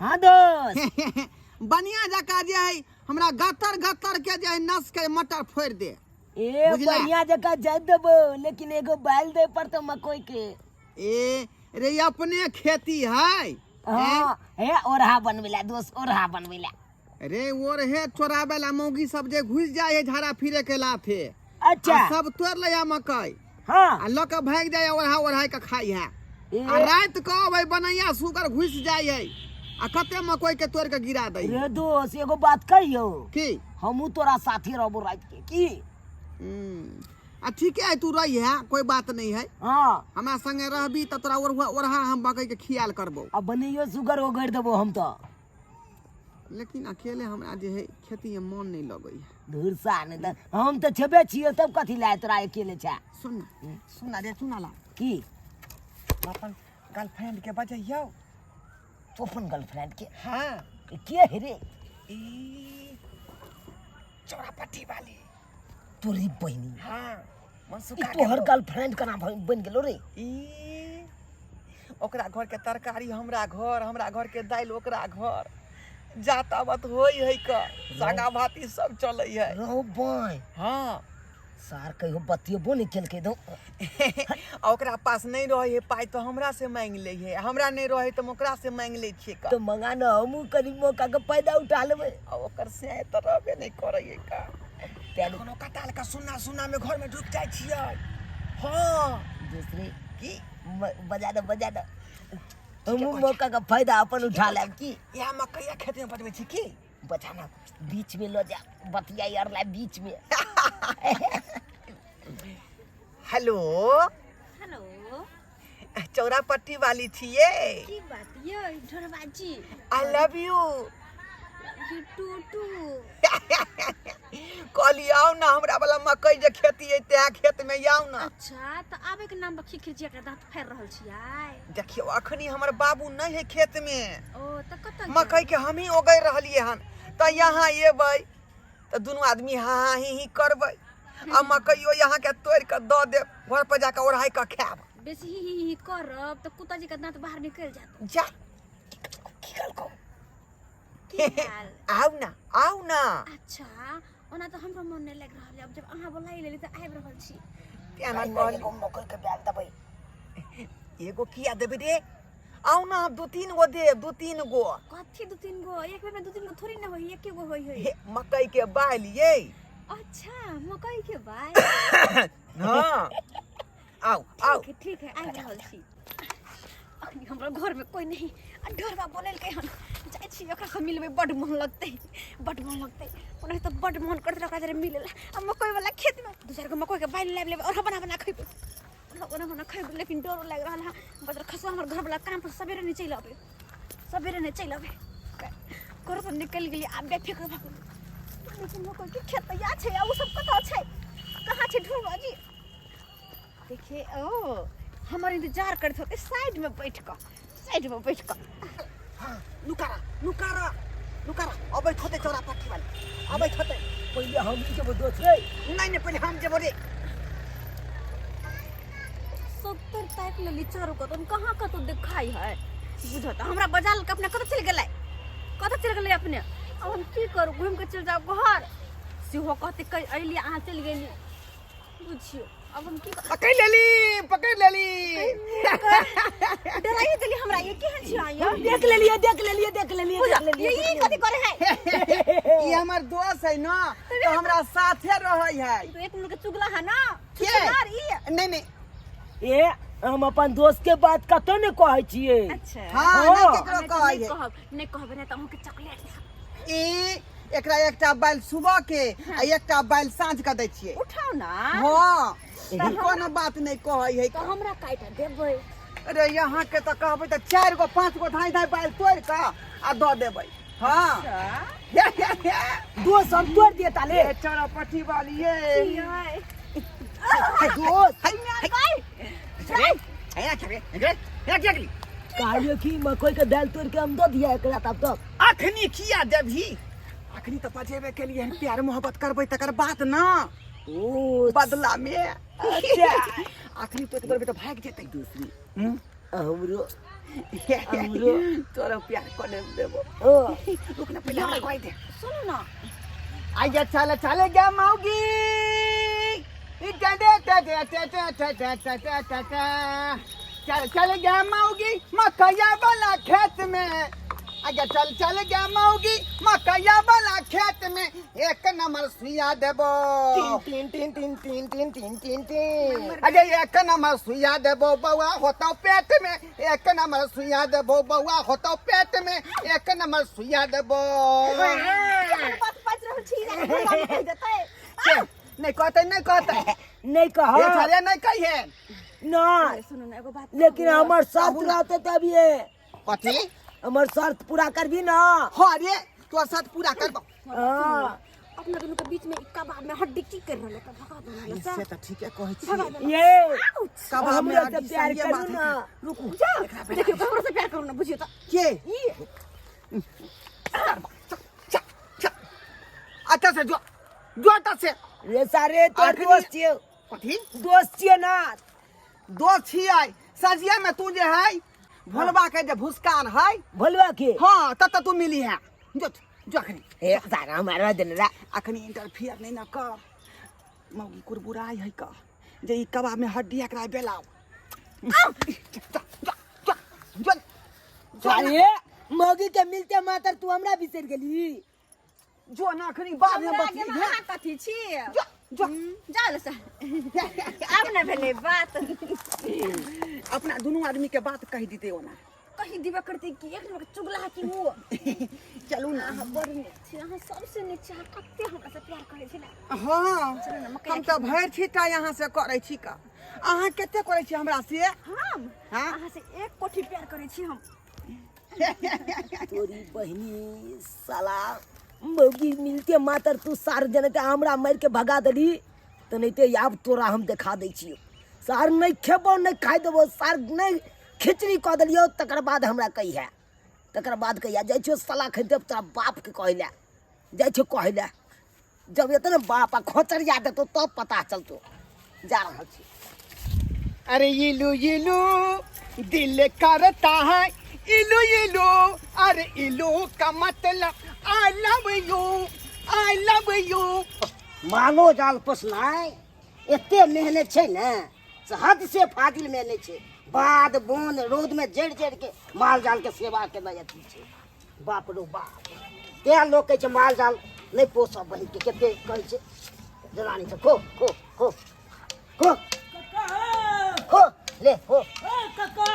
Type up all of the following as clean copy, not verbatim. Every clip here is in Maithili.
हाँ दोस्त। बढ़िया जकाँ जे है हमरा गत्तर गत्तर के जे है नस के मटर फोड़ि दे। ए बुझला? बढ़िया जकाँ जाय देबो, लेकिन एगो बैल दे पड़तो मकई के। ए रे अपने खेती है। हाँ, हे ओरहा बनबेला दोस्त, ओरहा बनबेला। रे ओरहे चोराबे ला मौगी सब जे घुस जाय है झाड़ा फिरे के लाथे। अच्छा। आ सब तोड़ ले मकई। हाँ। आ लऽ के भागि जाय ओढ़ा ओढ़ा के खाइ है। ए। आ रात के अबै बनैया सुगर घुस जाय है आ कते मकई के तोड़ के गिरा दै। रे दोस्त एगो बात कहियो। की? हमहू तोरा साथी रहबो रात के। की? आ ठीक है तू रही है, कोई बात नहीं है। हाँ। हमरा संगे रहबी त तोरा ओढ़ा हम मकई के खियाल करबो। आ बनैयो सुगर ओगरि देबो हम तो। लेकिन अकेले हमरा जे है खेती में मन नहीं लगै है। धुरसा नहीं त हम त छेबे छियो तब कथी लाए तोरा अकेले छा। सुन ना, सुन ना रे, सुन ना ला। की? अपन गर्लफ्रेंड के बजैयौ। तू अपन गर्लफ्रेंड के? हाँ। के है रे? ई चौरापट्टी वाली। तोरी बहिनी। हाँ, मन ई सुखा तोहर गेलो। गर्लफ्रेंड केना बनि गेलो रे? ई ओकरा घर के तरकारी हमरा घर, हमरा घर के दालि ओकरा घर, जातावत होई है क सागा भाती सब चलै है। रौ बाय। हाँ। सार कहियो बतियबो नहीं केलकै दो। आ ओकरा पास नहीं रहे है पाई तो हमरा से मांग ले है, हमरा नहीं रहे तो हम ओकरा से मांग ले छियै क। तो मंगा न, हमहूँ कनी मौका के फायदा उठा लेबै। आ ओकर से तो रहबे नहीं करै है का। तेल कोनो कटाल का सुन्ना सुन्ना में घर में ढुक जाइ छियै। हाँ। दूसरे की? बजा दो, बजा दो। हमहूँ मौका के फायदा अपन उठा लेब की? इएह मकैया खेत में बजबै छी की? बचाना बीच में ल जा, बतिया यार ला बीच में। हेलो। हेलो। चौरापट्टी वाली छियै? की बात यै ढोरबाजी? I love you. Love you too too. कहली आउ ना हमरा वाला मकई जे खेती है तै खेत में आउ ना। अच्छा त आबे के नाम पर खिखिर के दांत फाड़ रहल छियै। देखियौ अखनी हमर बाबू नहीं है खेत में। ओ त कतऽ गेल? मकई के हमही ओगै रहलियै हन त यहाँ एबै त दुनू आदमी हा हा ही ही करबै आ मकइयो यहाँ के तोड़ के दऽ देब, घर पर जाके ओढ़ाई के खायब। बेसी ही ही ही करब त कुत्ता जी के दांत बाहर निकल जात। जा। की कहलकौ? की हाल? आउ ना, आउ ना। अच्छा ओना त हमरो मन नहीं लागि रहल है, अब जब अहाँ बोलाई लेली त आबि रहल छी। तेना अरे कहली। एगो मकई के बैग देबै। एगो किया देबै रे? आउ ना हम 2-3 गो देब, 2-3 गो। कथी 2-3 गो? एक बेर में 2-3 गो थोड़ी ना होई, एके गो होई होई। हे, मकई के बाइल ये। अच्छा मकई के बाइल। हाँ। आउ, आउ। ठीक है, ठीक है, आबि रहल छी। अखनी हमरा घर में कोई नहीं, आ ढोरबा बोलेलकै हन, जाइ छी ओकरा से मिलबै, बड मन लगतै, बड मन लगतै। ओना तऽ बड मन करतै ओकरा जरे मिलेला। आ मकई वाला खेत में 2-4 गो मकई के बाइल लाबि लेबै, और बना बना खैबै, ओना बना खैबै, लेकिन डरो लागि रहल है। बजर खसुआ हमर घर वाला काम पर सबेरे नहीं चलि अबै, सबेरे नहीं चलि अबै। घर से निकलि गेलियै, आब बेफिक्र भऽ गेलियै। लेकिन मकई के खेत तऽ इएह छै, आ ओ सब कतऽ छै, कहाँ छै ढोरबा जी? देखिए ओ हमर इंतजार करैत होतै साइड में बैठ कऽ, साइड में बैठ कऽ। हाँ, नुकारा, नुकारा, नुकारा, अबै होतै चौरापट्टी वाली, अबै होतै। पहिले हम ही जेबो दोस्त रे। नहीं, नहीं, पहिले हम जेबो रे। 70 ताकि लेली चारू कतौ, कहाँ कतौ देखाई है बुझत। हमरा बजा लेलकै अपने, कतऽ चलि गेलै, कतऽ चलि गेलै अपने? अब हम की करू, घुमि कऽ चलि जाउ घर? सेहो कहतै कहि अयली अहाँ चलि गेली। बुझियौ अब हम की कर- पकड़ लेली, पकड़ लेली। डराइए देली हमरा, ये केहन छी अहाँ यौ? देख लेलिए, देख लेलिए, देख लेलिए, बुझा, देख लेलिए, ये देख ई लेलिए। कथी करे है? ई हमर दोस्त है ना, तो हमरा साथे रहै है। तो एक मिनट के चुगला है ना? के? चुगला ई। नहीं, नहीं। ए हम अपन दोस्त के बात कतौ नहीं कहै छियै। अच्छा। हाँ, हाँ। नहीं केकरो हमे तऽ कहै नहि है। कहब, नहि कहबै नहि तऽ अहूँके चॉकलेट देब। ई एकरा एकटा बैल सुबह के आ एकटा बैल साँझ के दै छियै। उठाउ ना। हाँ, कोनो बात नहीं कहै है। तऽ हमरा काटि देबै। अरे यहाँ के तऽ कहबै तऽ 4 गो 5 गो धाई धाई बैल तोड़ कऽ आ दऽ देबै। हाँ। अच्छा। दोस्त हम तोड़ दिए ताले। ए चौरापट्टी वाली ये। छियै। दोस्त। हाय, हाय। रे, हे ना रे, रे, हे ना गेली। कहलियो कि मकई के दाल तोड़ के हम दऽ दिया एकरा तब तक। अखनी किया देबही? अखनी तऽ बजेबे के लिए प्यार मोहब्बत करबै तकर बाद ना। ओ बदला में। अच्छा। अखनी तो तोड़बै तऽ भागि जेतै। दूसरी। हम्म? हमरो हमरो तोरा प्यार कऽ देबो। ओ रुक ना, पहिले हमरा कहि दे। सुनू ना। आइया चल चल गे मौगी, टे टे टे टे टे टे टे टे टे टे टे। चल चल गे मौगी मकैया वाला खेत में, आइया चल चल गे मौगी मकैया वाला खेत में, एक नंबर सुइया देबो। तीन तीन तीन तीन तीन तीन तीन तीन। अरे एक नंबर सुइया देबो बौआ होतौ पेट में, एक नंबर सुइया देबो बौआ होतौ पेट में, एक नंबर सुइया देबो। केहन बात बाजि रहल छी? हमरा नहि कहि देतै। के? नहीं कहते, नहीं कहते। नहीं कह। ये साले नहीं कहिए। नहीं। सुनू ना, एगो बात। लेकिन हमर शर्त रहते तभी। कथी? हमर शर्त पूरा करबी ना? हाँ रे, तोर साथ पूरा करबो। हाँ। अपना दुनू के बीच में ई कबाब में हड्डी की कर रहल है? भगा दो ना। से तो ठीके कहै छी। भगा दो। ये आउच। कबाब में हमरा से हड्डी प्यार संगे करू बात है। ना। रुकू। जा, देखियो, ककरो से प्यार करू ना, बुझियो त। के? ई। अच्छा से जो जो अच्छा से। रे सारे तोर दोस्त छियो। कथी? दोस्त छियो ना? दोस्त छियै। सजिया में तू जे है भोलबा के जे भुसकान है। भोलबा के? हाँ, तब तू मिली है। जो जो अखनी। हे सारा हमारा दिन रा। अखनी इंटरफियर नहीं ना कर, मौगी कुरबुराई है का जे ई कबाब में हड्डी एकरा बेलाओ। जो जो। अरे मौगी के मिलते मातर तू हमरा बिसर गेली। जो ना, अखनी बाद में हमरा बतिये। आगे में अहाँ कथी छी? जो जो। जा ले, आब ना भेलै बात। अपना दुनू आदमी के बात कहि दीते ओना। कहीं दिबे करते कि एक नंबर के चुगला है कि वो। चलू ना। अहाँ बड़ नीक छी, अहाँ सबसे नीक छी। अहाँ कते हमरा से प्यार करै छी ने। हाँ। चलू ने मकई। हम तऽ भरि छीटा यहाँ से करै छी का, अहाँ कते करै छी हमरा से? हम? हाँ? अहाँ से एक कोठी प्यार करै छी हम। तोरी बहिनी, साला मौगी मिलते मातर तू सार जनते हमरा मारि के भगा देली तऽ नहीं ते आब तोरा हम देखा दै छियौ। सार नहीं खेबो, नहीं खाइ देबो। सार नहीं खिचड़ी कऽ देलियौ, तकर बाद हमरा कहिया, तकर बाद कहिया। जाइ छियौ साला खैते, तोरा बापके कहै लए जाइ छियौ, कहै लए। जब एतै ने बाप आ खोचरिया देतौ तब पता चलतौ। जा रहल छी। अरे इलू इलू दिल करता है इलू इलू, अरे इलू का मतलब I love you, I love you. मालो जाल पोसनाइ एते मेहनत छै ने से हद से फाजिल मेहनत छै। बाध बोन रौदमे जड़ि जड़ि के माल जाल के सेवा केनाइ अथी छै। बाप रो बाप, तें लोक कहै छै माल जाल नहि पोसब। बहिनके कते कहै छै जनानी सब, खो खो खो खो खो ले हो। काका,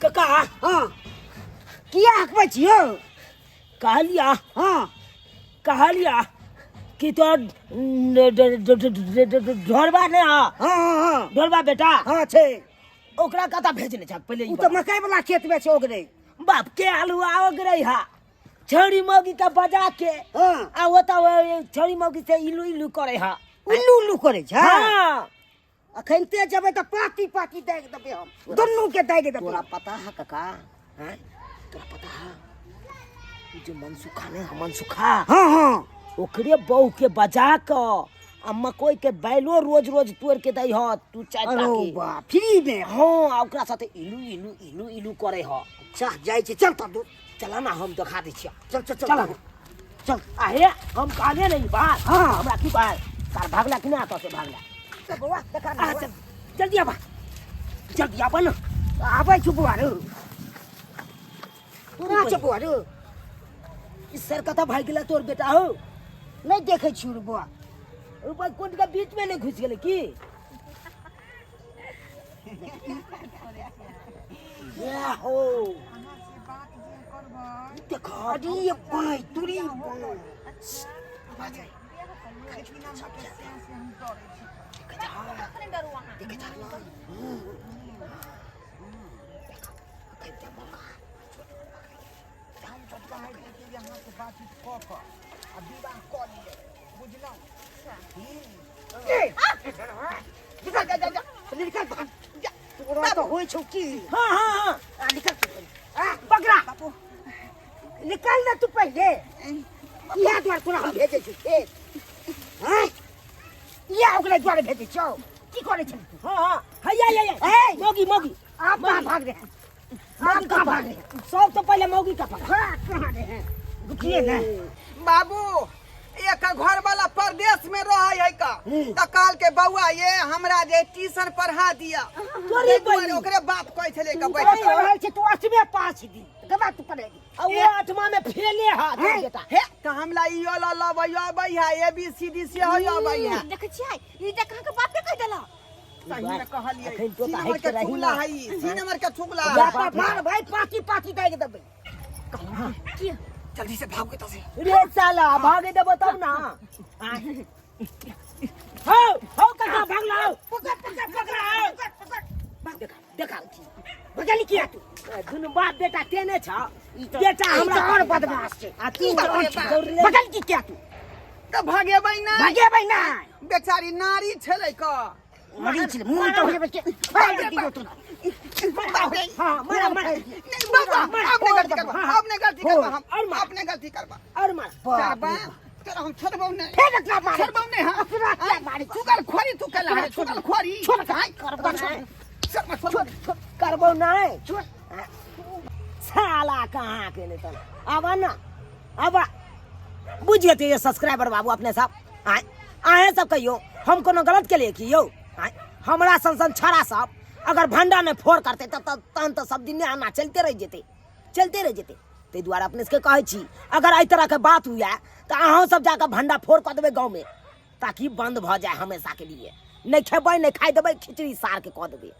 काका। हाँ, किया हकबै छियौ? कहलिया। हाँ। कहलिया कि तोर ढोरबा नहि हा? हाँ हाँ हाँ। ढोरबा बेटा। हाँ, छै। ओकरा कतऽ भेजने छ पहिले ई ओ तऽ बता। मकई वाला खेत मे छै ओगरे। बाप के आलू ओगरे हा, छौड़ी मौगी के बजा के। हाँ। आ ओतऽ छौड़ी मौगी से इलू इलू करे हा। उल्लू उल्लू करै छै? हाँ। अखन ते जेबै तऽ पाती पाती दागि देबै हम, दुनू के दागि देबै। तोरा पता है काका? हैं, तोरा पता है उ जे मनसुखा नहीं है, मनसुखा? हाँ हाँ। ओकरे बहू के बजा क आ मकई के बैलो रोज रोज तोड़ के दै ह तू चाय अरे के। बा, फ्री में? हाँ, आ ओकरा साथे इलू इलू इलू इलू करे ह। अच्छा, जाइ छी, चल तब। चला ना, हम देखा दै छियै। चल चल। चल। चल चल। आहे, हम कहलिए नहीं बात। हाँ। हमरा की बात, सार भागला कि ना तो से भागला। चल बौआ, देखा आ चल, जल्दी आबा, जल्दी आबा ना। आबै छु बौआ रो, तोरा छै बौआ रो। ई सर कतऽ भागि गेला तोर बेटा हो? नहि देखै छियौ रे बौआ। ऊपर कुंड के बीच में नहीं घुस गेलै की? ये हो, देखो। अरे बाई तुरी बाई। कखने डरू अहाँ? यहाँ से बातचीत कऽ कऽ आ विवाह कऽ लिअ, बुझलहुँ? निकल, जा जा जा, निकल बाहर, जा। तोरा तऽ होइ छौ की? हाँ हाँ हाँ। आ निकल तू पहिले। आ बगरा बापू। निकल ना तू पहिले। इएह दुआरे तोरा हम भेजै छी खेत? हँ, इएह ओकरा दुआरे भेजै छौ? की करै छली तू? हाँ हाँ। हैया हैया ए! मौगी मौगी आप कहाँ भाग रहे हैं आप कहाँ भाग रहे हैं सब तो पहले मौगी का पकड़ हाँ, कहाँ रहे हैं रुकिए ना बाबू एक घर वाला परदेश में रहे है का त काल के बउआ ये हमरा जे ट्यूशन पढ़ा दिया तोरी ताहि दुआरे बहिनी। ओकरे बाप कहै छलै का तू बैठ कह रहल छी तू अठमे पास छी गवा तू पढ़ेगी आ वो आठमा में फेले हा तोर हैं? बेटा हे त हमला इयो ल लबै अबै है ए बी सी डी से है अबै है देखै छियै ई जे कहाँ के बाप के कहि देलक सही में कहलियै अखन तो सी तऽ नंबर हटि के के रही चुगला ना। है ई, सी नंबर के चुगला जा है। बाप मार भाई पाकी पाकी दे के देबै की जल्दी से भाग के से रे साला भागे देबो तब ना हो हो कहाँ भाग लाओ पकड़ पकड़ पकड़ा आओ। पकड़ पकड़ देखा देखा बगल किया तू दुनू बाप बेटा तेने छ ई तऽ- बेटा ई हमरा तऽ और बदमाश छै आ तू ई तऽ और बाप रे दौड़ ले बगल की किया तू त भागेबै ना भागेबै ना बेचारी नारी छलै क मरी छलै मुँह तऽ होबै छै भाग दियौ तू बाप रे हाँ मारा मारा नहीं बाबा मार, आपने गलती करबा हाँ, आपने गलती करबा हम और मार। आपने गलती करबा और मार चल बा तोरा हम छोड़बौ नहीं फेर एकरा मारे छोड़बौ नहीं हां अपना क्या मारे चुगल खोरी तू कला है चुगल खोरी छोड़ हाय करबो छोड़ नहीं। छोड़ छोड़ छोड़ करबो नहीं छोड़ साला कहाँ के नहीं तन आवा ना आवा बुझिए तो ये सब्सक्राइबर बाबू अपने सब आए आए सब कहियो हम कोनो गलत के लिए की यौ आए हमरा सन सन छड़ा सब अगर भंडा ने फोड़ करते तब तब तहन तो सब दिन आना चलते रह जेते चलते रह जेते ताहि दुआरे अपने सबके कहै छी अगर एहि तरहके बात हुए तऽ अहूँ सब जाकऽ भंडा फोड़ कऽ देबै गाँवमे ताकि बंद भऽ जाए हमेशा के लिए नहि खेबै नहि खाइ देबै खिचड़ी सारके कऽ देबै।